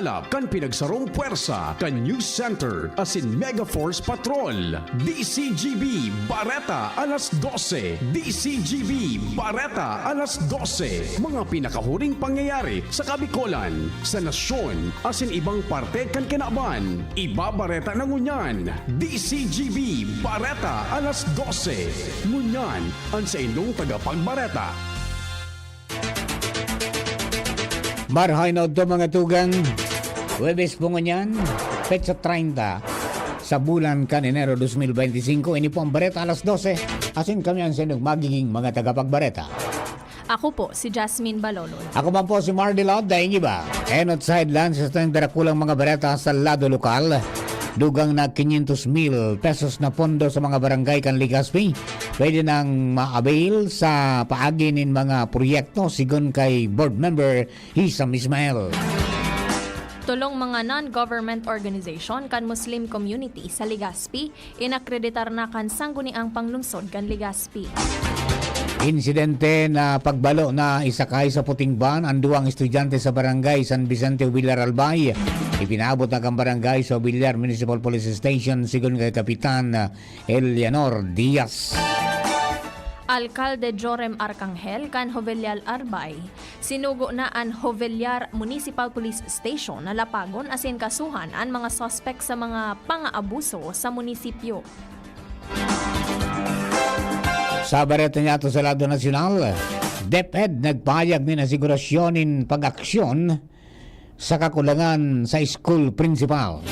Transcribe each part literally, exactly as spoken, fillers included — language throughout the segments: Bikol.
Lab kan pinagsarong pwersa kan News Center asin Mega Force Patrol. D C G B Bareta alas dose. D C G B Bareta alas dose. Mga pinakahuring pangyayari sa Kabikolan, sa nasyon, asin ibang parte kan kinaban. Ibabareta na ngunyan. D C G B Bareta alas dose. Ngunyan, an saindong tagapagbareta. Marhay na udto, mga tugang. Huwebes po ngunyan, petsa treinta sa bulan kan Enero dos mil beintisinko. Ini po ang Bareta alas dose. Asin kami ang sindog magiging mga tagapagbareta. Ako po, si Jasmine Balolon. Ako man po si Mardy Lod, daing iba. Enot sa headlines sa tayong darakulang mga bareta sa lado lokal. Dugang na quinientos mil pesos na pondo sa mga barangay kan Legazpi. Pwede nang ma-avail sa paagi nin mga proyekto, sigon kay Board Member Hisam Ismael. Tolong mga non-government organization kan Muslim community sa Legazpi, inakreditar na kan Sangguniang Panglungsod kan Legazpi. Insidente na pagbalo na isakay sa puting van ang duwang estudyante sa barangay San Vicente, Villar, Albay. Ipinaabot na kan barangay sa Villar Municipal Police Station, sigon kay Kapitan, ah, Eleanor Diaz. Alkalde Jorem Arcangel kan Jovellar, Albay. Sinugo na an Jovellar Municipal Police Station na lapagon asin kasuhan an mga suspek sa mga pangaabuso sa munisipyo. Sa bareta niyato sa lado nasyonal, DepEd nagpahayag nin asigurasyon nin pag-aksyon sa kakulangan sa school principal.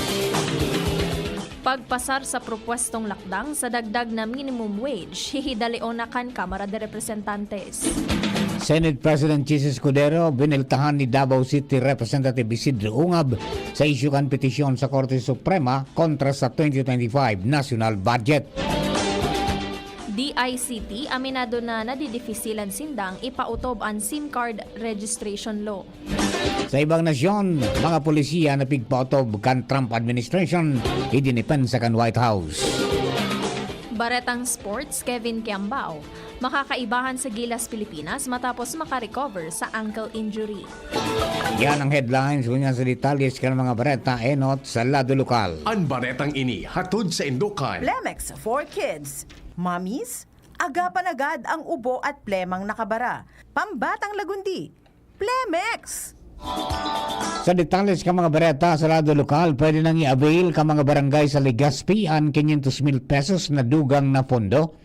Pagpasar sa propwestong lakdang sa dagdag na minimum wage, hihidalion na kan Kamara de Representantes. Senate President Chiz Escudero, bineltahan ni Davao City Representative Isidro Ungab sa isyu kan petisyon sa Korte Suprema kontra sa twenty twenty-five national budget. D I C T, aminado na nadidifisilan sindang ipautob an SIM card registration law. Sa ibang nasyon, mga polisiya na pigpaotob kan Trump administration, idinipensa kan White House. Baretang sports, Kevin Kiambao, makakaibahan sa Gilas Pilipinas matapos makarecover sa ankle injury. Yan ang headlines. Ngunyan sa detalye kan mga bareta, enot sa lado lokal. An baretang ini hatod saindo kan Plemex for Kids. Mommies, agapan agad ang ubo at plemang nakabara. Pambatang lagundi, Plemex! Sa detalye kan mga bareta sa lado lokal, pwede nang i-avail kan mga barangay sa Legazpi an quinientos mil pesos na dugang na pondo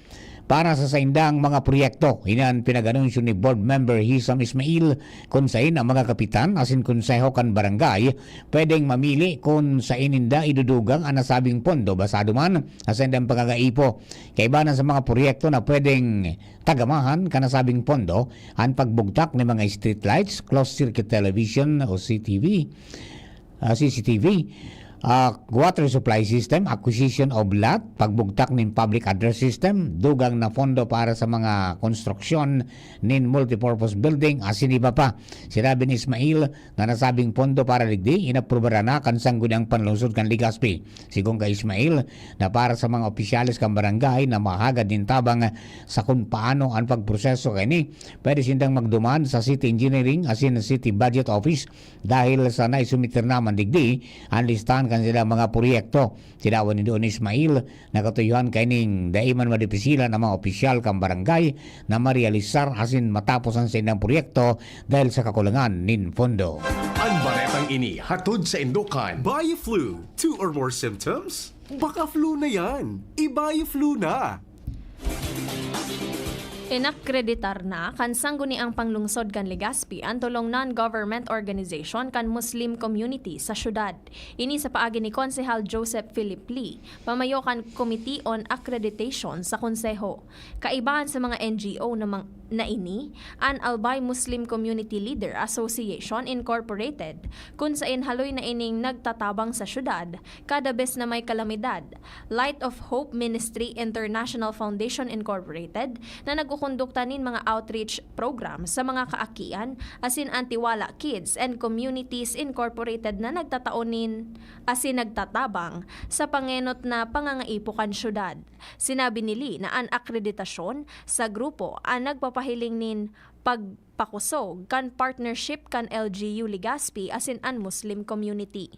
para sa saindang mga proyekto. Ini an pinag-anunsyo ni Board Member Hisam Ismail, kun sain ang mga kapitan asin konseho kan barangay pwedeng mamili kun sain ninda idudugang an nasabing pondo, basado man sa saindang pagkakaipo. Kaiba na sa mga proyekto na pwedeng tagamahan kan nasabing pondo, an pagbugtak nin mga streetlights, closed circuit television o C T V, ah, C C T V, ah, water supply system, acquisition of lot, pagbugtak nin public address system, dugang na pondo para sa mga konstruksyon nin multipurpose building, asin iba pa. Sinabi ni Ismail na nasabing pondo para digdi, inaprubaran na kan Sangguniang Panlungsod kan Legazpi. Sigon kay Ismail, na para sa mga opisyales kan barangay na mahagad nin tabang sa kun paano an pagproseso kaini, pwede sindang magduman sa City Engineering asin City Budget Office dahil sa naisumiter naman digdi an listahan kan saindang mga proyekto. Tinawan nindo ni Ismail na katuyuhan kaining dai man madipisilan ang mga opisyal kan barangay na marealisar asin matapos an saindang proyekto dahil sa kakulangan nin pondo. An baretang ini hatod saindo kan Bioflu. Two or more symptoms? Baka flu na yan. I-Bioflu na. Inakreditar na kan Sangguniang Panglungsod kan Legazpi an tolong non-government organization kan Muslim community sa syudad. Ini sa paagi ni Konsehal Joseph Philip Lee, pamayo kan Committee on Accreditation sa Konseho. Kaibahan sa mga N G O na mang-, na ini, an Albay Muslim Community Leader Association Incorporated, kun sain haloy na ining nagtatabang sa syudad kada bes na may kalamidad, Light of Hope Ministry International Foundation Incorporated, na nag kondukta nin mga outreach program sa mga kaakian asin an Tiwala Kids and Communities Incorporated na nagtatao nin asin nagtatabang sa pangenot na pangangaipo kan syudad. Sinabi ni Lee na an akreditasyon sa grupo an nagpapahiling nin pagpakosog kan partnership kan L G U Legazpi asin an Muslim community.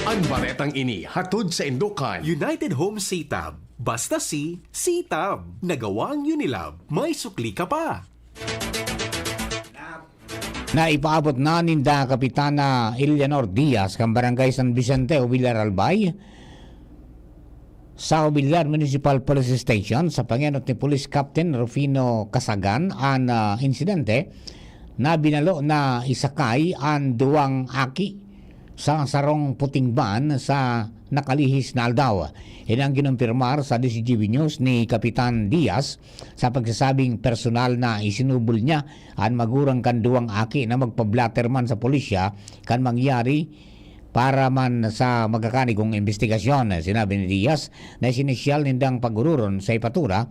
An baretang ini hatod sa indukan. United Home Sitab. Basta si Sitab. Nagawang Unilab. May sukli ka pa. Na ipaabot na ninda Kapitana Eleanor Diaz kan Barangay San Vicente, Villar Albay, sa Villar Municipal Police Station sa pangenot ni Police Captain Rufino Casagan an ah, insidente na binalo na isakay an duwang aki sa sarong puting van sa nakalihis na aldaw. Ini ang kinumpirmar sa D C G B News ni Kapitan Diaz sa pagsasabing personal na isinubol niya an magurang kan duwang aki na magpa-blotter man sa pulisya kan mangyari para man sa magkakanigong imbestigasyon. Sinabi ni Diaz na isinisyal nindang pag-ururon sa ipatura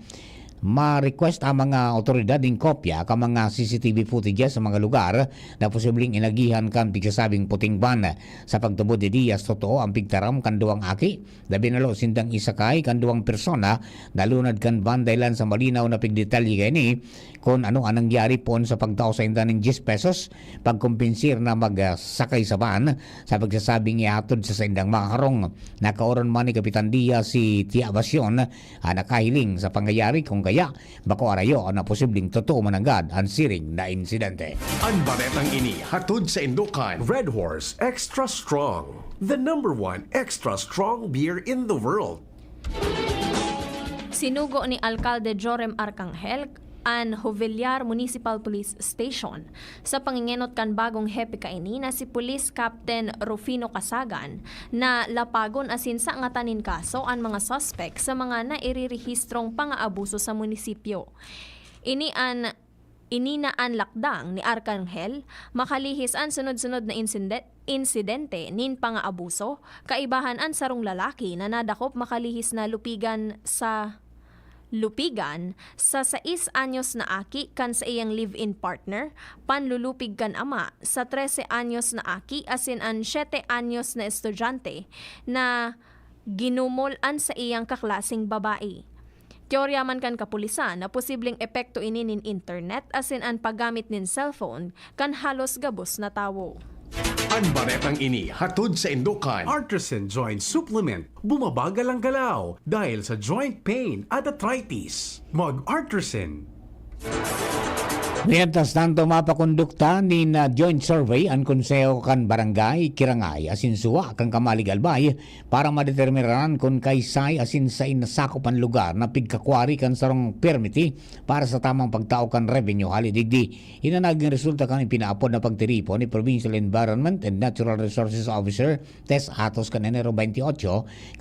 ma-request ang mga otoridad nin kopya kan mga C C T V footages sa mga lugar na posibleng inagihan kan pigsasabing puting van. Sa pagtubod ni Diaz, totoo ang pigtaram kan duwang aki na binalo sindang isakay kan duwang persona na lunad kan van dahelan sa malinaw na pigdetalye kaini kun ano ang nangyari poon sa pagtao sainda nin diyes pesos pagkombinsir na magsakay sa van sa pagsasabing ihatod sa saindang mga harong. Nakaoron man ni Kapitan Diaz si Tia Basyon ang nakahiling sa pangyayari, kung kaya bako arayo na posibleng totoo mananggad an siring na insidente. An baretang ini hatod sa indukan. Red Horse Extra Strong. The number one extra strong beer in the world. Sinugo ni Alkalde Jorem Arcangel an Jovellar Municipal Police Station sa pangingenot kan bagong hepe kaini na si Police Captain Rufino Casagan na lapagon asin sangatan nin kaso an mga suspek sa mga nairirehistrong pangaabuso sa munisipyo. Ini an ini na an lakdang ni Arcangel, makalihis an sunod-sunod na insinde- insidente nin pangaabuso, kaibahan an sarong lalaki na nadakop makalihis na lupigan sa lupigan sa sais anyos na aki kan saiyang live-in partner, panlulupig kan ama sa trese anyos na aki asin an siyete anyos na estudyante na ginumol an saiyang kaklaseng babae. Teorya man kan kapulisan na posibleng epekto ini nin internet asin an paggamit nin cellphone kan halos gabos na tawo. An baretang ini hatod sa indukan. Artisan Joint Supplement. Bumabagal ang galaw dahil sa joint pain at arthritis. Mag-Artisan. Mientras tanto, mapakondukta nin ah, joint survey an Konseho kan Barangay, Kirangay, asin Suwa kan Kamalig Albay para madeterminaran kun kaisay asin sain nasakop an lugar na pigkakwari kan sarong permiti para sa tamang pagtao kan revenue hali digdi. Ini an nagin resulta kan ipinaapod na pagtiripon ni Provincial Environment and Natural Resources Officer Tess Atos kan Enero twenty-eight,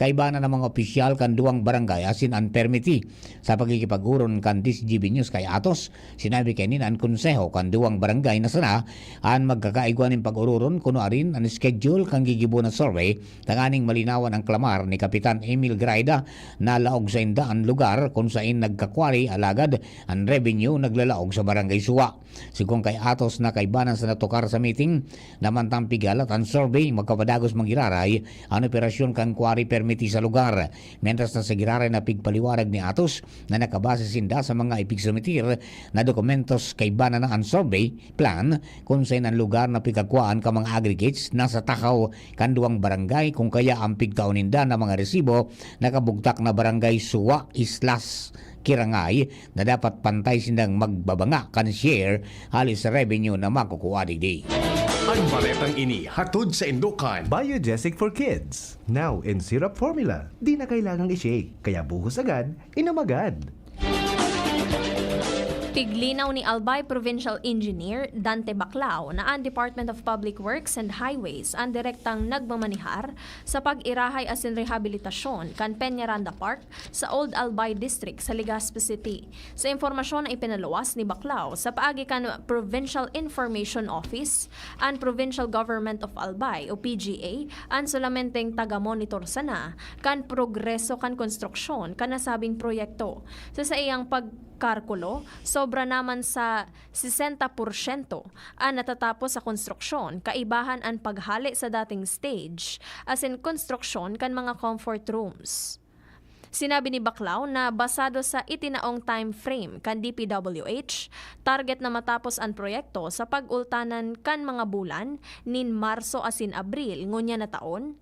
kaiba na ng mga opisyal kan duwang barangay asin an permiti. Sa pagkikipag-uron kan D C G B News kay Atos, sinabi kaini na an konseho kan duwang barangay na sana an magkakaigwa nin pag-ururon kuno arin an schedule kan gigibo na survey tanganing malinawan ang klamar ni Kapitan Emil Graida na laog sainda an lugar kun sain nagkakwari alagad an revenue naglalaog sa Barangay Suwa. Sigon kay Atos na kaibanan sa natukar sa meeting, na mantang pighalat an survey, magkapadagos man giraray an operasyon kan quarry permiti sa lugar. Mientras na sa giraray na pigpaliwanag ni Atos na nakabase sinda sa mga ipigsumitir na dokumentos kaibanan na an survey plan kun sain an lugar na pigkakwaan kan mga aggregates na sa takaw kan duwang barangay kung kaya ang pigtao ninda na mga resibo nakabugtak na Barangay Suwa, Islas, Kirangay na dapat pantay sindang magbabanga kan share hali sa revenue na makukua digdi. An baretang ini hatod sa indukan. Biogesic for Kids. Now in syrup formula. Di na kailangang i-shake, kaya buhos agad, inom agad. Piglinaw ni Albay Provincial Engineer Dante Baclao na an Department of Public Works and Highways an direktang nagmamanihar sa pag-irahay asin rehabilitasyon kan Peñaranda Park sa Old Albay District sa Legazpi City. Sa impormasyon na ipinaluwas ni Baclao sa paagi kan Provincial Information Office, an Provincial Government of Albay o P G A an solamenteng taga-monitor sana kan progreso kan konstruksyon kan nasabing proyekto. Sa saiyang pag Karkulo, sobra naman sa sesenta porsyento an natatapos sa konstruksyon, kaibahan an paghale sa dating stage asin konstruksyon kan mga comfort rooms. Sinabi ni Baclao na basado sa itinaong time frame kan D P W H, target na matapos an proyekto sa pag-ultanan kan mga bulan nin Marso asin Abril ngunyan na taon,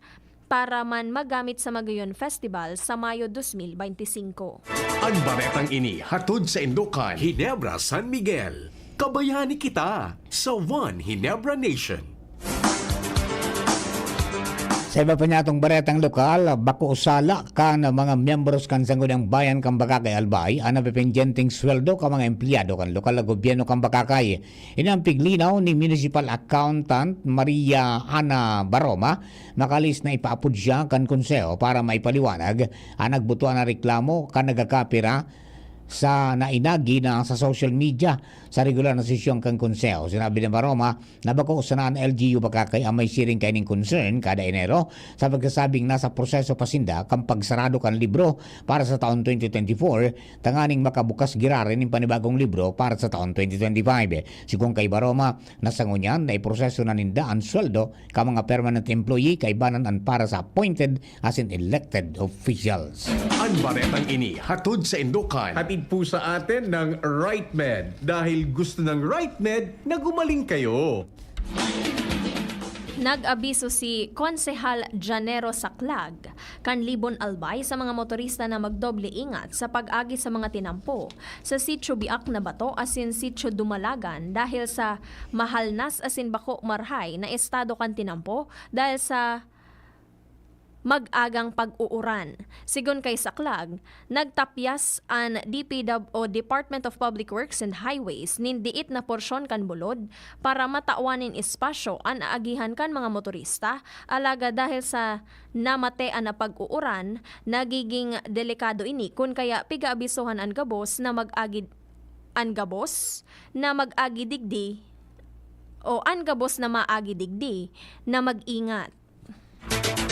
para man magamit sa Magayon Festival sa Mayo dos mil beinti singko. An baretang ini hatod saindo kan Ginebra San Miguel. Kabayani kita sa One Ginebra Nation. Sa iba pa niyatong baretang lokal, bako sala kan mga miyembros kan Sangguniang Bayan kan Bacacay Albay an napependyenteng sweldo kan mga empleyado kan lokal na gobyerno kan Bacacay. Ini an piglinaw ni Municipal Accountant Maria Ana Baroma, makalis na ipaapod siya kan Konseho para maipaliwanag an nagbutuan na reklamo kan nagkakapira sa nainagi na sa social media sa regular na sesyon kan Konseho. Sinabi ni Baroma na bako sana an L G U Bacacay ang may siring kaining concern kada Enero sa pagsasabing nasa proseso pa sinda kan pagsarado kan libro para sa taon twenty twenty-four, tanganing makabukas giraray nin panibagong libro para sa taon twenty twenty-five. Sigon kay Baroma, na sa ngunyan naiproseso na ninda an sweldo kan mga permanent employee kaibanan an para sa appointed asin elected officials. An baretang ini hatod saindo kan Hatid po sa atin ng Right Med. Dahil gusto ng Right Med na gumaling kayo. Nag-abiso si Konsehal Janero Saclag kan Libon Albay sa mga motorista na magdoble ingat sa pag-agi sa mga tinampo sa Sitio Biak na Bato asin Sitio Dumalagan dahil sa mahalnas asin bako marhay na estado kan tinampo dahil sa mag-agang pag-uuran. Sigon kay Saclag, nagtapyas an D P W o Department of Public Works and Highways nin diit na porsyon kan bulod para matawan nin espasyo an aagihan kan mga motorista, alagad dahil sa namate an pag-uuran, nagiging delikado ini kun kaya pigaabisohan an gabos na mag-agi, an gabos na mag-agi digdi o an gabos na maagi digdi na mag-ingat.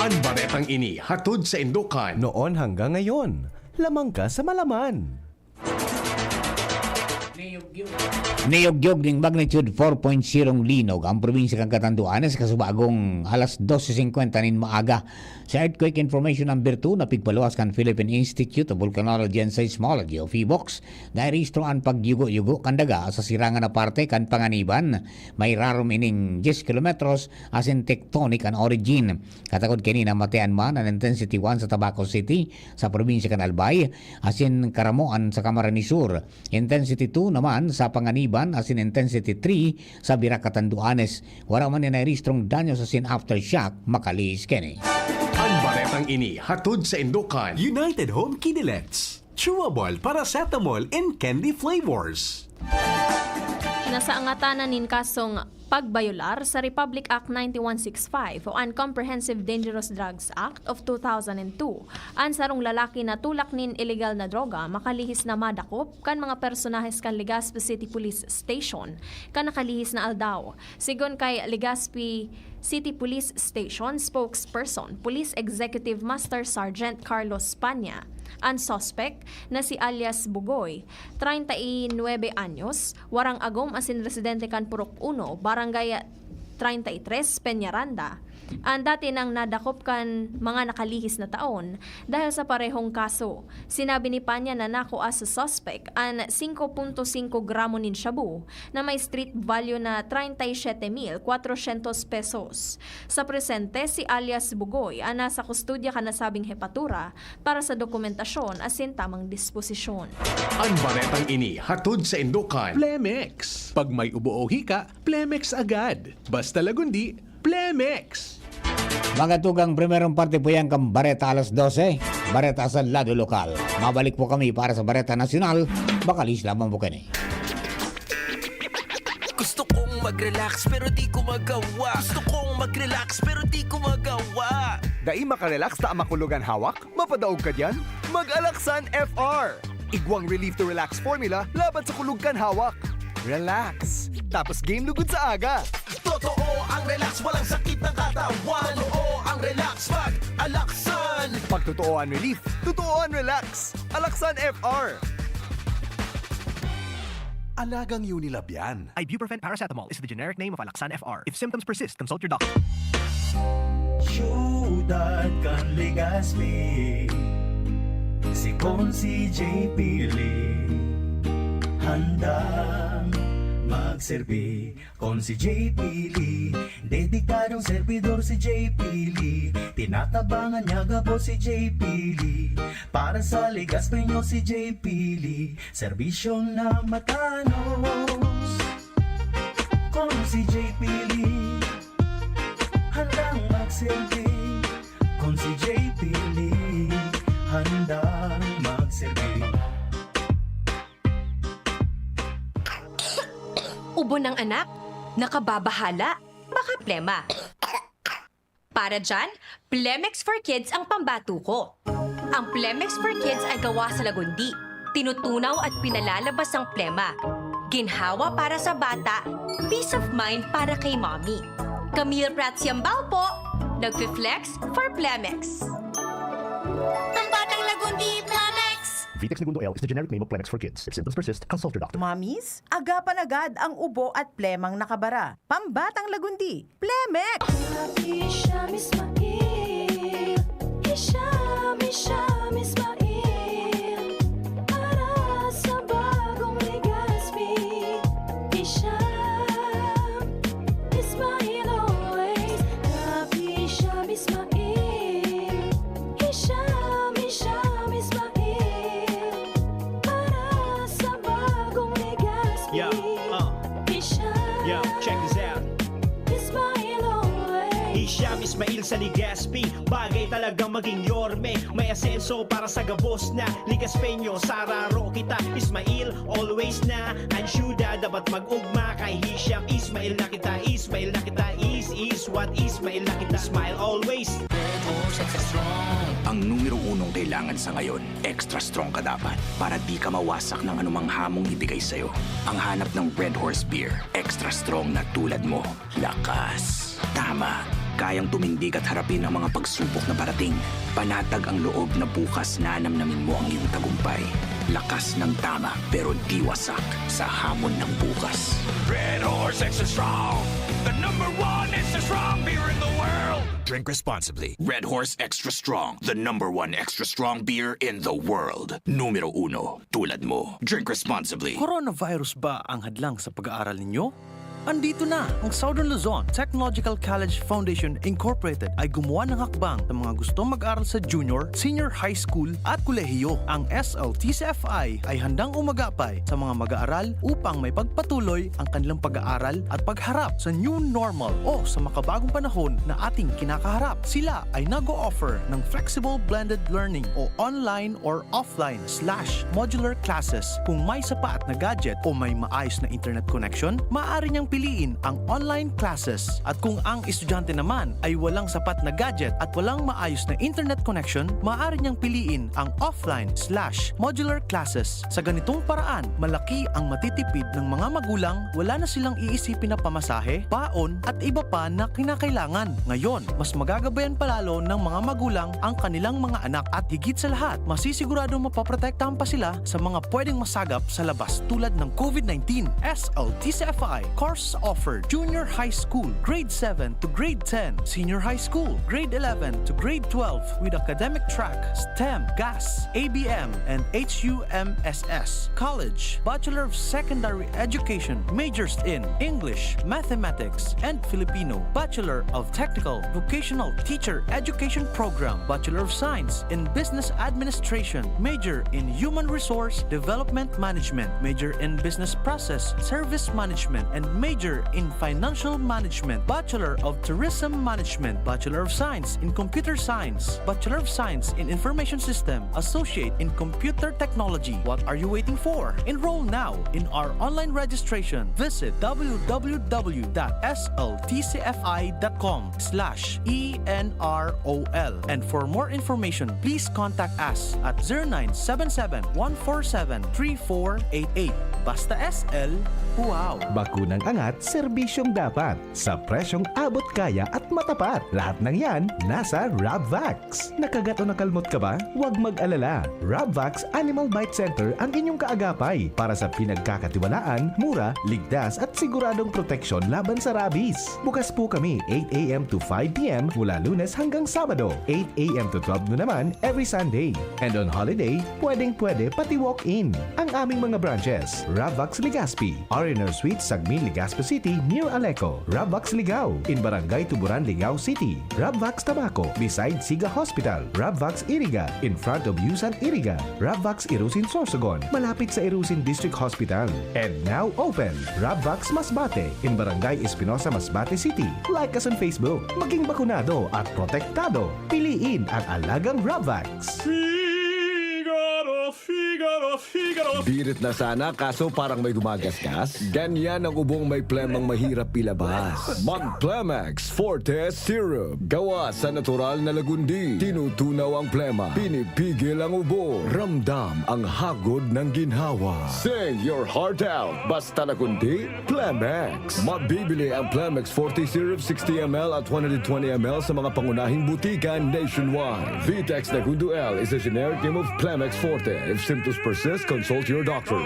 An baretang ini hatod saindo kan Noon hanggang ngayon, lamang ka sa malaman. Niyugyog nin magnitude four point zero linog ang probinsya kan Catanduanes kasubagong alas dose singkwenta nin maaga. Sa Earthquake Information Number two na pigpaluwas kan Philippine Institute of Volcanology and Seismology o PHIVOLCS, nairehistro an pagyugo-yugo kan daga sa sirangan na parte kan Panganiban. May rarom ining diyes kilometros asin tectonic an origin. Katakod kaini, namatian man an intensity one sa Tabaco City, sa probinsya kan Albay, asin Caramoan sa Camarines Sur. Intensity two naman sa Panganiban, asin intensity three sa Virac, Catanduanes. Wara man nin nairehistrong danyos asin aftershock makalihis kaini. An baretang ini hatod saindo kan United Home Kinilets. Chewable paracetamol in candy flavors. Nasaangatanan nin kasong pagbayolar sa Republic Act ninety-one sixty-five o an Comprehensive Dangerous Drugs Act of two thousand and two, an sarong lalaki na tulak nin ilegal na droga makalihis na madakop kan mga personahes kan Legazpi City Police Station kan nakalihis na aldaw. Sigon kay Legazpi City Police Station spokesperson, Police Executive Master Sergeant Carlos Panya, an suspek na si alias Bugoy, treinta y nueve anyos, warang agom asin residente kan Purok Uno, Barangay treinta y tres, Peñaranda, an dati nang nadakop kan mga nakalihis na taon dahil sa parehong kaso. Sinabi ni Panya na nakua sa suspek an singko punto singko gramo nin shabu na may street value na treinta y siete mil cuatrocientos pesos. Sa presente, si alias Bugoy an nasa kustodya kan nasabing hepatura para sa dokumentasyon asin tamang disposisyon. An baretang ini hatod saindo kan Plemex. Pag may ubo o hika, Plemex agad. Basta Lagundi, Plemex. Mga tugang, primerong parte po yan kan Bareta alas dose. Bareta sa lado lokal. Mabalik po kami para sa Bareta Nasyonal. Makalihis lamang po kaini. Gusto kong mag-relax pero di ko magawa. Gusto kong mag-relax pero di ko magawa. Dai makarelax ta makulog an hawak? Mapadaog ka diyan? Mag-Alaxan F R! Igwang relief to relax formula laban sa kulog kan hawak. Relax. Tapos game lugod sa aga. Totoo ang relax, walang sakit ng katawan. Totoo ang relax pag Alaxan. Pag totoo ang relief, totoo ang relax. Alaxan F R. Alagang Unilab yan. Ibuprofen paracetamol is the generic name of Alaxan F R. If symptoms persist, consult your doctor. Siyudad kan Legazpi, si Consi J P Lee, handang magserbi. Consi J P Lee, dedikadong servidor si J P Lee. Tinatabangan niya gabos si J P Lee. Para sa Legazpeño si J P Lee, serbisyong na matanos. Consi J P Lee, handang magserbi. Consi J P Lee, handang magserbi. Ubo ng anak? Nakababahala? Baka plema. Para dyan, Plemex for Kids ang pambato ko. Ang Plemex for Kids ay gawa sa lagundi. Tinutunaw at pinalalabas ang plema. Ginhawa para sa bata, peace of mind para kay mommy. Camille Prats Yambao po, nagfi-flex for Plemex. Pambatang lagundi, Plemex! Vitex Negundo L is the generic name of Plemex for Kids. If symptoms persist, consult your doctor. Mommies, agapan agad ang ubo at plemang nakabara. Pambatang lagundi, Plemex! Hisham Ismail, Hisham, Hisham Ismail. Para sa bagong Legazpi, Hisham Ismail always. Rap Hisham Ismail, Hisham, Hisham Ismail. Para sa bagong Legazpi, Yeah, uh. Hisham Yo, check this out. Ismail always. Hisham Ismail sa Legazpi, bagay talagang maging yorme. May asenso para sa gabos na Legazpeño. Sararo kita, Ismail, always na. Ang syudad dapat mag-ugma kay Hisham Ismail na kita. Ismail na kita, is, is what Ismail na kita. Smile always. Ang numero unong kailangan sa ngayon, extra strong ka dapat para di ka mawasak ng anumang hamong ibigay sa'yo. Ang hanap ng Red Horse Beer, extra strong na tulad mo. Lakas. Tama. Kayang tumindig at harapin ang mga pagsubok na parating. Panatag ang loob na bukas nanamnamin mo ang iyong tagumpay. Lakas ng tama, pero di wasak sa hamon ng bukas. Red Horse Extra Strong, the number one extra strong beer in the world. Drink responsibly. Red Horse Extra Strong, the number one extra strong beer in the world. Numero uno, tulad mo. Drink responsibly. Coronavirus ba ang hadlang sa pag-aaral ninyo? Andito na! Ang Southern Luzon Technological College Foundation Incorporated ay gumawa ng hakbang sa mga gustong mag-aral sa junior, senior high school at kolehiyo. Ang S L T C F I ay handang umagapay sa mga mag-aaral upang may pagpatuloy ang kanilang pag-aaral at pagharap sa new normal o sa makabagong panahon na ating kinakaharap. Sila ay nag-o-offer ng flexible blended learning o online or offline slash modular classes. Kung may sapat na gadget o may maayos na internet connection, maaari niyang piliin ang online classes. At kung ang estudyante naman ay walang sapat na gadget at walang maayos na internet connection, maaari niyang piliin ang offline slash modular classes. Sa ganitong paraan, malaki ang matitipid ng mga magulang, wala na silang iisipin na pamasahe, baon, at iba pa na kinakailangan. Ngayon, mas magagabayan palalo ng mga magulang ang kanilang mga anak at higit sa lahat, masisigurado mapoprotektahan pa sila sa mga pwedeng masagap sa labas tulad ng COVID nineteen. S L T C F I course offered Junior High School, Grade seven to Grade ten, Senior High School, Grade eleven to Grade twelve with academic track STEM, GAS, A B M, and H U M S S. College, Bachelor of Secondary Education, majors in English, Mathematics, and Filipino, Bachelor of Technical Vocational Teacher Education Program, Bachelor of Science in Business Administration, major in Human Resource Development Management, major in Business Process Service Management, and major in Financial Management, Bachelor of Tourism Management, Bachelor of Science in Computer Science, Bachelor of Science in Information System, Associate in Computer Technology. What are you waiting for? Enroll now in our online registration. Visit w w w dot s l t c f i dot com slash e n r o l. And for more information, please contact us at zero nine seven seven, one four seven, three four eight eight. Basta S L, Wow! Bakunang angat, serbisyong dapat, sa presyong abot kaya at matapat. Lahat ng yan, nasa Rabvax. Nakagat o nakalmot ka ba? Huwag mag-alala. Rabvax Animal Bite Center ang inyong kaagapay para sa pinagkakatiwalaan, mura, ligtas at siguradong proteksyon laban sa rabies. Bukas po kami eight a m to five p m mula Lunes hanggang Sabado, eight a m to twelve noon naman every Sunday. And on holiday, pwedeng-pwede pati walk-in. Ang aming mga branches, Rabvax Legazpi, R and R Suite, Sagmin, Legazpi City, near Aleco, Rabvax Ligao, in Barangay Tuburan, Ligao City, Rabvax Tabaco, beside Siga Hospital, Rabvax Iriga, in front of Yusan Iriga, Rabvax Irusin Sorsogon, malapit sa Irusin District Hospital. And now open, Rabvax Masbate, in Barangay Espinosa, Masbate City. Like us on Facebook. Maging bakunado at protektado. Piliin ang alagang Rabvax. Figaro, Figaro, Figaro. Birit na sana, kaso parang may gumagasgas. Ganyan ang ubong may plemang mahirap ilabas. Mag Plemex Forte Syrup. Gawa sa natural na lagundi. Tinutunaw ang plema. Pinipigil ang ubo. Ramdam ang hagod ng ginhawa. Sing your heart out. Basta lagundi, Plemex. Mabibili ang Plemex Forte Syrup sixty M L at one hundred twenty M L sa mga pangunahing butika nationwide. Vitex Negundo L is a generic name of Plemex Forte. If symptoms persist, consult your doctor.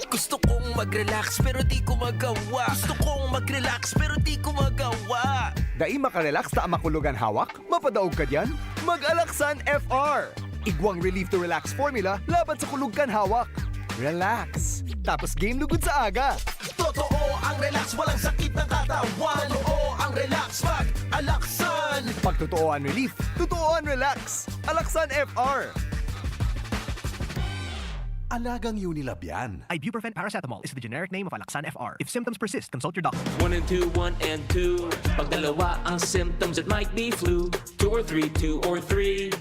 Gusto kong mag-relax pero di ko magawa. Gusto kong mag-relax pero di ko magawa. Dai makarelax ta makulog an hawak? Mapadaog ka diyan? Mag-Alaxan F R! Igwang Relief to Relax formula laban sa kulog kan hawak. Relax! Tapos game lugod sa aga! Totoo ang relax, walang sakit ng katawan. Totoo ang relax, mag-Alaxan! Pag totoo ang relief, totoo ang relax. Alaxan F R! Alagang Unilab yan. Ibuprofen paracetamol is the generic name of Alaxan F R. If symptoms persist, consult your doctor. One and two, one and two. Pag dalawa ang symptoms, it might be flu. Two or three, two or three.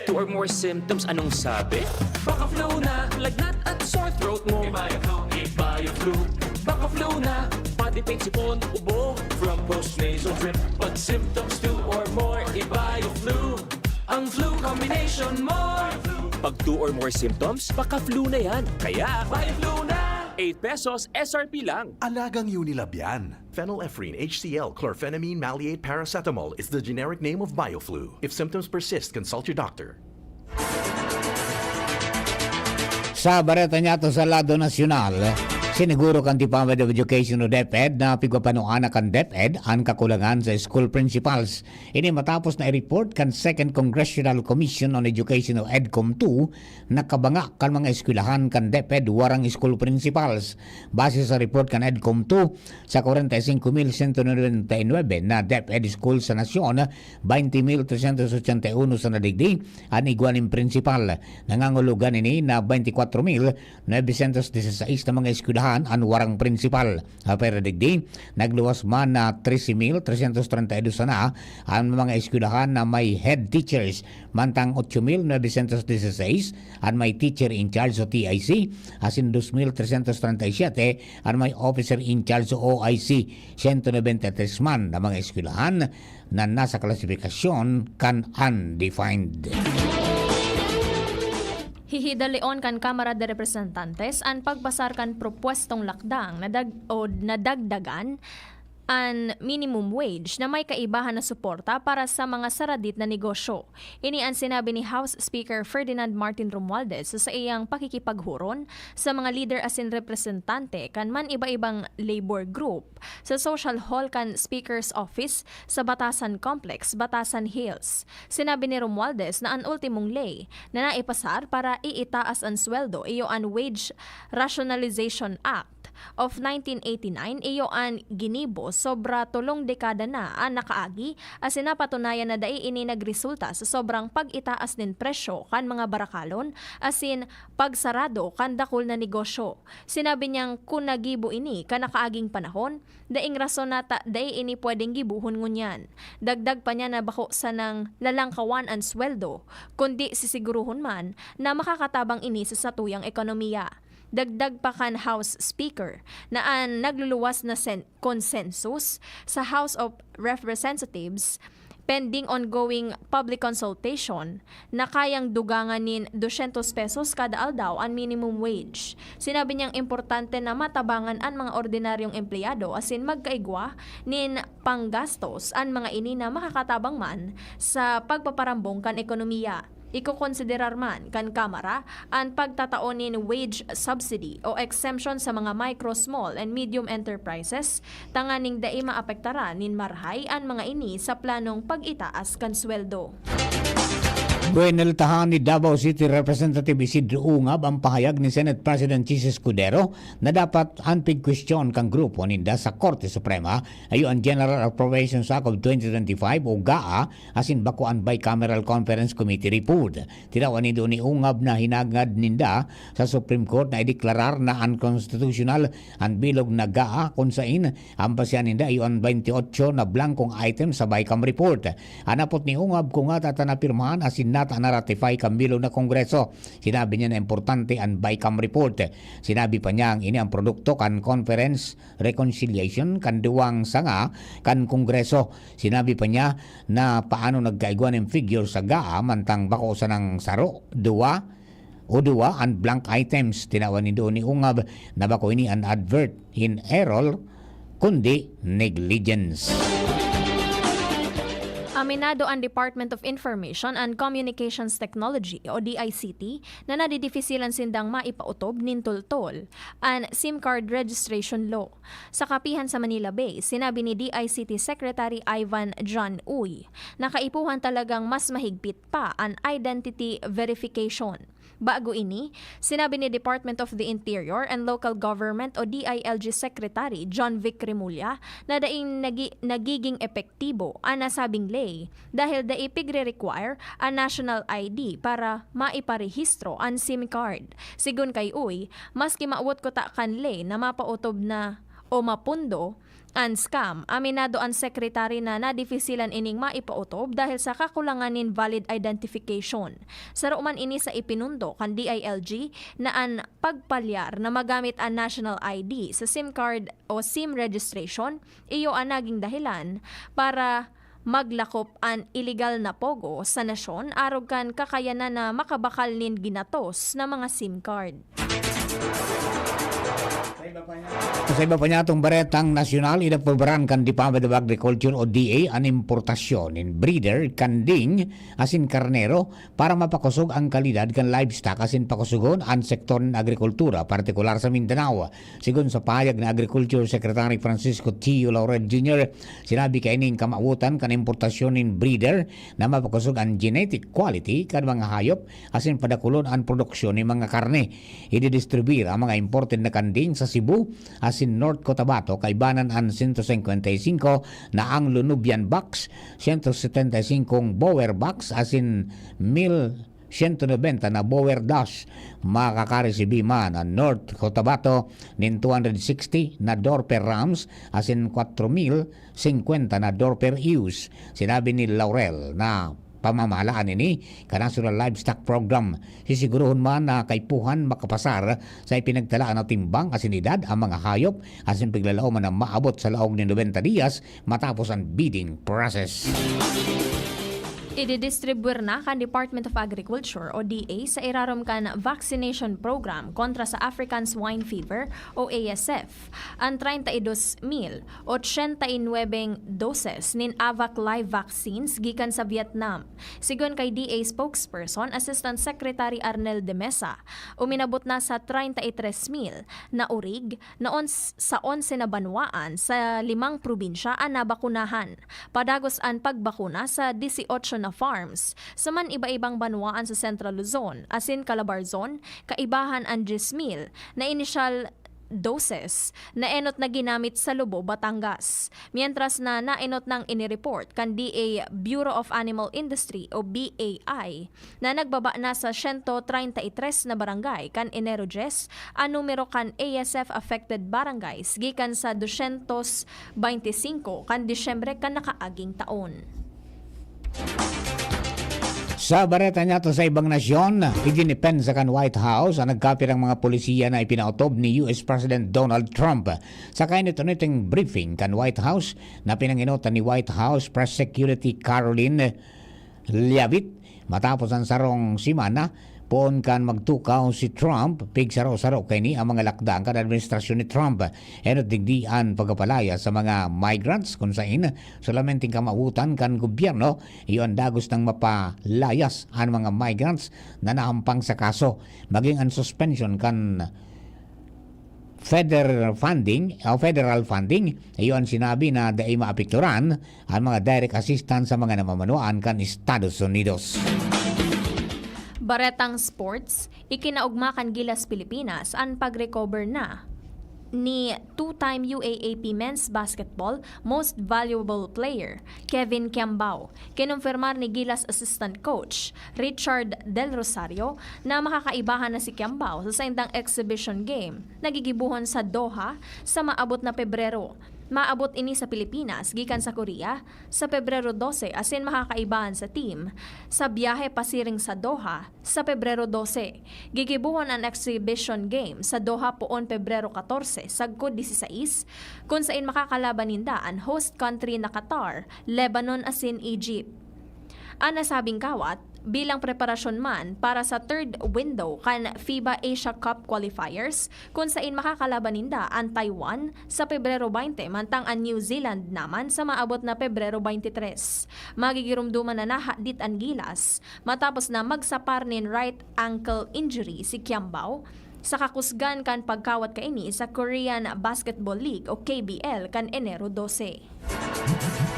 Two or more symptoms, anong sabi? Baka flu na, lagnat at sore throat mo. Ibayo flu, Ibayo flu. Baka flu na, pati pain, sipon, ubo. From post nasal drip, pag symptoms two or more, Ibayo flu. Ang flu combination mo. Pag two or more symptoms, baka flu na yan. Kaya, Ibayo flu na. Eight pesos, S R P lang. Alagang Unilab yan. Phenylephrine H C L chlorphenamine maleate paracetamol is the generic name of Bioflu. If symptoms persist, consult your doctor. Sa bareta niyato sa lado nasyonal, siniguro kan Department of Education o DepEd na pigpapanuan na kan DepEd an kakulangan sa school principals. Ini matapos na i-report kan Second Congressional Commission on Education o EDCOM two na kabanga kan mga eskwelahan kan DepEd warang school principals. Base sa report kan EDCOM two, sa kwarenta y singko mil sento nobenta y nuebe na DepEd school sa nasyon, baynte mil tresentos ochenta y uno sana digdi an igwa nin prinsipal. Nangangulugan ini na baynte kwatro mil nobesyentos diseseis na mga eskwelahan an warang prinsipal. Apwera digdi, nagluwas man na trese mil tresentos trenta y dos sana an mga eskwelahan na may head teachers, mantang otso mil nobesyentos diseseis an may teacher in charge o T I C, asin dos mil tresentos trenta y siyete an may officer in charge o O I C. Sento nobenta y tres man na mga eskwelahan na nasa klasifikasyon kan undefined. Hihidaleon kan Kamara de Representantes an pagpasar kan propwestong lakdang na dag-, o nadagdagan an minimum wage na may kaibahan na suporta para sa mga saradit na negosyo. Ini an sinabi ni House Speaker Ferdinand Martin Romualdez sa saiyang pakikipaghuron sa mga lider asin representante kan man iba-ibang labor group sa social hall kan Speaker's Office sa Batasan Complex, Batasan Hills. Sinabi ni Romualdez na an ultimong ley na naipasar para iitaas an sweldo iyo an Wage Rationalization Act of nineteen eighty-nine, iyo an ginibo sobra tolong dekada na an nakaagi, asin napatunayan na dai ini nagresulta sa sobrang pag-itaas nin presyo kan mga barakalon asin pagsarado kan dakul na negosyo. Sinabi niyang kun nagibo ini kan nakaaging panahon, daing rason na ta dai ini pwedeng gibohon ngunyan. Dagdag pa niya na bako sanang lalangkawan an sweldo, kundi sisiguruhon man na makakatabang ini sa satuyang ekonomiya. Dagdag pa kan House Speaker na an nagluluwas na sen-, konsensus sa House of Representatives pending ongoing public consultation na kayang dugangan nin dosyentos pesos kada aldaw an minimum wage. Sinabi niyang importante na matabangan an mga ordinaryong empleyado asin magkaigwa nin panggastos an mga ini na makakatabang man sa pagpaparambong kan ekonomiya. Ikokonsiderar man kan Kamara an pagtatao nin wage subsidy o exemption sa mga micro, small, and medium enterprises tanganing dai maapektaran nin marahay an mga ini sa planong pag-itaas kan sweldo. Bueneltahan ni Davao City Representative Isidro Ungab ang pahayag ni Senate President Chiz Escudero na dapat an pigkwestiyon kan grupo ninda sa Korte Suprema iyo an General Appropriations Act of twenty twenty-five o GAA asin bako an Bicameral Conference Committee report. Tinawan nindo ni Ungab na hinangad ninda sa Supreme Court na ideklarar na unconstitutional an bilog na GAA kun sain ang pasihan ninda iyo an twenty-eight na blankong item sa Bicam report. An apot ni Ungab, kung ngata ta napirmahan asin ngata na-ratify kan bilog na Kongreso. Sinabi niya na importante an Bicam report. Sinabi pa niya ang ini ang produkto kan conference reconciliation kan duwang sanga kan Kongreso. Sinabi pa niya na paano nagkaigwa nin figure sa GAA mantang bako sanang saro, duwa, o duwa an blank items. Tinawan nindo ni Ungab na bako ini an advert in error, kundi negligence. Aminado an Department of Information and Communications Technology o D I C T na nadidifisilan sindang maipaotob nin toltol an SIM card registration law. Sa kapihan sa Manila Bay, sinabi ni D I C T Secretary Ivan John Uy na kaipuhan talagang mas mahigpit pa an identity verification. Bago ini, sinabi ni Department of the Interior and Local Government o D I L G Secretary John Vic Remulla na daing nagi-, nagiging epektibo an nasabing ley dahil dai pigre-require an national I D para maiparehistro an SIM card. Sigon kay Uy, maski mawot kuta kan ley na mapaotob na o mapundo an scam, aminado an secretary na nadifisilan ining maipaotob dahil sa kakulangan nin valid identification. Saro man ini sa ipinundo kan D I L G na an pagpalyar na magamit an national I D sa SIM card o SIM registration, iyo an naging dahilan para maglakop an iligal na pogo sa nasyon arog kan kakayanan na makabakal nin ginatos na mga SIM card. Sa iba pa niyatong baretang nasyonal, inaprobaran kan Department of Agriculture o D A an importasyon nin breeder, kanding, asin karnero para mapakosog ang kalidad kan livestock asin pakosogon an sektor nin agrikultura, partikular sa Mindanao. Sigon sa pahayag ni Agriculture Secretary Francisco Tio Laurel Junior, sinabi kaining kamawotan kan importasyon nin breeder na mapakosog an genetic quality kan mga hayop asin padakulon an produksyon nin mga karne. Ididistribuir ang mga imported na kanding sa Cebu asin North Cotabato, kaibanan an sento singkwenta y singko na Anglo-Nubian box, sento setenta y singkong Boer box asin mil sento nobenta na Boer Dash. Makakaresibi man an North Cotabato nin two hundred sixty na Dorper rams asin kwatro mil singkwenta na Dorper ewes. Sinabi ni Laurel na pamamahalaan ini kan National Livestock Program. Sisigurohon man na kaipuhan makapasar sa ipinagtalaan na timbang asin edad ang mga hayop asin piglalaoman na maabot sa laog nin nobenta diyas matapos an bidding process. Ididistribuir na kan Department of Agriculture o D A sa irarom kan vaccination program kontra sa African Swine Fever o A S F an treinta y dos mil ochenta y nuebe doses nin Avac Live Vaccines gikan sa Vietnam. Sigon kay D A spokesperson Assistant Secretary Arnel de Mesa, uminabot na sa treinta y tres mil na orig na ons-, sa onse na banwaan sa limang probinsya an nabakunahan. Padagos an pagbakuna sa dieciocho na farms. Sa man iba-ibang banwaan sa Central Luzon asin Calabarzon, kaibahan an dyes mil na inisyal doses na enot na ginamit sa Lobo, Batangas. Mientras na naenot nang inireport kan D A Bureau of Animal Industry o B A I na nagbaba na sa sento treinta y tres na barangay kan Enero dyes an numero kan A S F affected barangays gikan sa dosyentos beinti singko kan Disyembre kan nakaaging taon. Sa bareta niyato sa ibang nasyon, idinipensa kan White House an nagkapirang mga polisiya na ipinaotob ni U S President Donald Trump. Sa kainit-initing briefing kan White House na pinangenotan ni White House Press Secretary Karoline Leavitt, matapos an sarong semana, poon kan magtukaw si Trump, pigsaro-saro kaini ang mga lakdang kan administrasyon ni Trump. Enot digdi an pagkapalaya sa mga migrants, kun sain solamente kamawotan kan gobyerno iyo an dagos nang mapalayas an mga migrants na nahampang sa kaso, maging an suspension kan federal funding o federal funding, iyo an sinabi na dai maapekturan an mga direct assistance sa mga namamanuan kan Estados Unidos. Baretang sports, ikinaugma kan Gilas Pilipinas an pag-recover na ni two-time U A A P Men's Basketball Most Valuable Player, Kevin Kiambao. Kinumpirmar ni Gilas Assistant Coach Richard Del Rosario na makakaibahan na si Kiambao sa saindang exhibition game na gigibohon sa Doha sa maabot na Pebrero. Maabot ini sa Pilipinas gikan sa Korea sa Pebrero dose asin makakaibahan sa team sa biyahe pasiring sa Doha sa Pebrero dose. Gigibohon an exhibition game sa Doha poon Pebrero katorse sagkod disisais, kun sain makakalaban ninda an host country na Qatar, Lebanon asin Egypt. An nasabing kawat, bilang preparasyon man para sa third window kan FIBA Asia Cup qualifiers, kun sain makakalaban ninda an Taiwan sa Pebrero twenty, mantang an New Zealand naman sa maabot na Pebrero twenty-three. Magigiromdoman na nahadit an Gilas matapos na magsapar nin right ankle injury si Kiambao sa kakusgan kan pagkawat kaini sa Korean Basketball League o K B L kan Enero dose.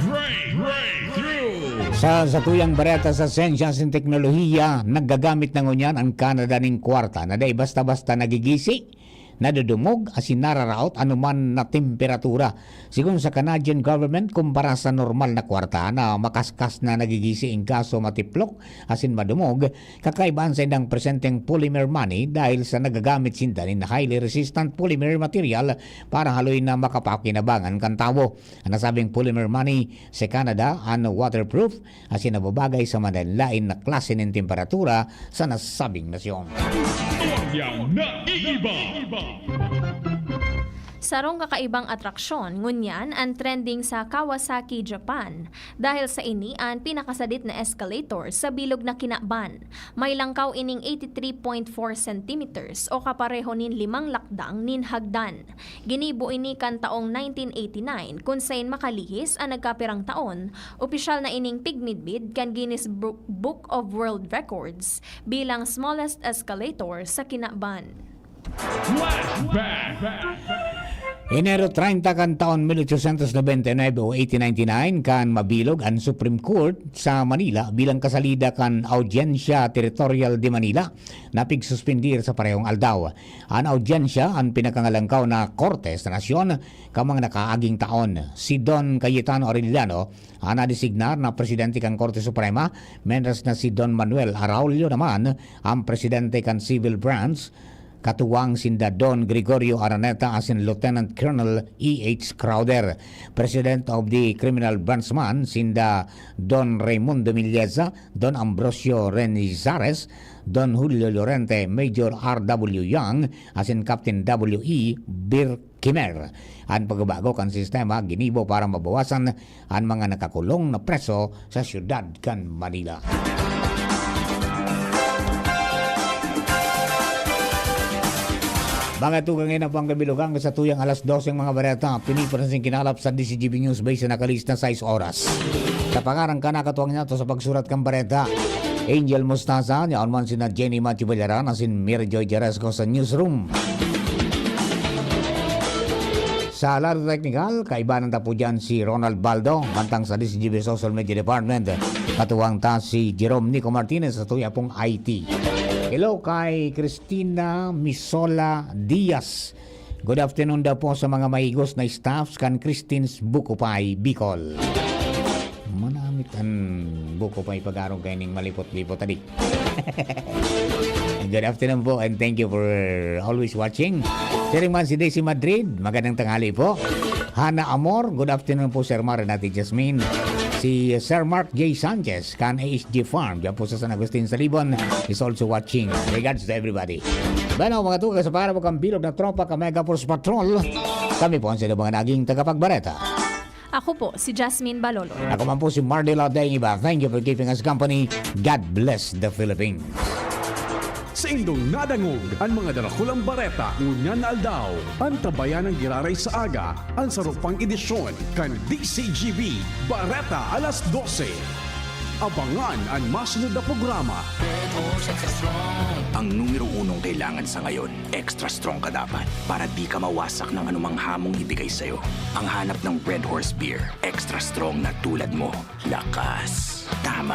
Break, breakthrough! Sa satuyang bareta sa sensya asin teknolohiya, naggagamit na ngunyan an Canada nin kwarta na dai basta-basta nagigisi, nadudumog asin nararaot anuman na temperatura. Sigon sa Canadian government, kumpara sa normal na kwarta na makaskas na nagigisi in kaso matiplok asin madumog, kakaiba an saindang presenteng polymer money dahil sa nagagamit sinda nin highly resistant polymer material para haloy na makapakinabangan kan tawo. An nasabing polymer money sa Canada an waterproof asin nababagay sa manlaen-laen na klase nin temperatura sa nasabing nasyon. Istoryang naiiba. Sarong kakaibang atraksyon ngunyan an trending sa Kawasaki, Japan, dahil sa ini an pinakasadit na escalator sa bilog na kinaban. May langkaw ining eighty-three point four centimeters o kapareho nin limang lakdang nin hagdan. Ginibo ini kan taong nineteen eighty-nine, kun sain makalihis an nagkapirang taon, opisyal na ining pigmidbid kan Guinness Bru- Book of World Records bilang smallest escalator sa kinaban. Flashback! Enero treinta kan taon mil ochocientos noventa y nueve o eighteen ninety-nine kan mabilog an Supreme Court sa Manila bilang kasalida kan Audiencia Territorial de Manila na pigsuspendir sa parehong aldaw. An audyensya an pinakangalangkaw na korte sa nasyon kamang nakaaging taon. Si Don Cayetano Arellano an nadesignar na presidente kan Korte Suprema, mentras na si Don Manuel Araulio naman an presidente kan Civil Branch, katuwang sinda Don Gregorio Araneta asin Lieutenant Colonel E H Crowther. President of the Criminal Branch man, sinda Don Raimundo Milleza, Don Ambrosio Renizares, Don Julio Llorente, Major R W Young, asin Captain W E Birkimer. An pagbabago kan sistema ginibo para mabawasan an mga nakakulong na preso sa siyudad kan Manila. Mga tugang, yan na po ang kabilugan sa tuyang alas dose ng mga bareta. Pinipansin kinalap sa D C G B News Base na nakalista sais oras. Sa pangaran ka nakatuwang niya to sa pagsurat kan bareta. Angel Mostaza, yaon man sina Jenny Matthew Ballaran asin Mary Joy Jaresco sa newsroom. Sa lado teknikal, kaibanan ta po dyan si Ronald Baldo, mantang sa D C G B Social Media Department, katuwang ta si Jerome Nico Martinez sa tuya pong I T. Hello kay Christina Misola Diaz. Good afternoon daw po sa mga mahigos na staffs kan Christine's Buko Pie, Bicol. Manamit an buko pa ipagarong kaining malipot-lipot, adi. Good afternoon po and thank you for always watching. Siring man si Daisy Madrid, magandang tanghali po. Hana Amor, good afternoon po, Sir Mar and Ate Jasmine. Si Sir Mark J Sanchez, kan A H G Farm, dyan po sa San Agustin, Salibon, is also watching. Regards to everybody. Bueno, mga tugang, sa para mo kang bilog na tropa ka Mega Force Patrol, kami po ang sila mga naging tagapagbareta. Ako po, si Jasmine Balolo. Ako man po si Marnel Adeng Iba. Thank you for keeping us company. God bless the Philippines. Sa indong nadangog an mga darakulang bareta ngunyan na aldaw. Antabayan ang giraray sa aga, an sarupang edisyon kan D C G B, Bareta alas dose. Abangan an masunod na programa. Ang numero unong kailangan sa ngayon, extra strong ka dapat para di ka mawasak ng anumang hamong ibigay sa'yo. Ang hanap ng Red Horse Beer, extra strong na tulad mo. Lakas. Tama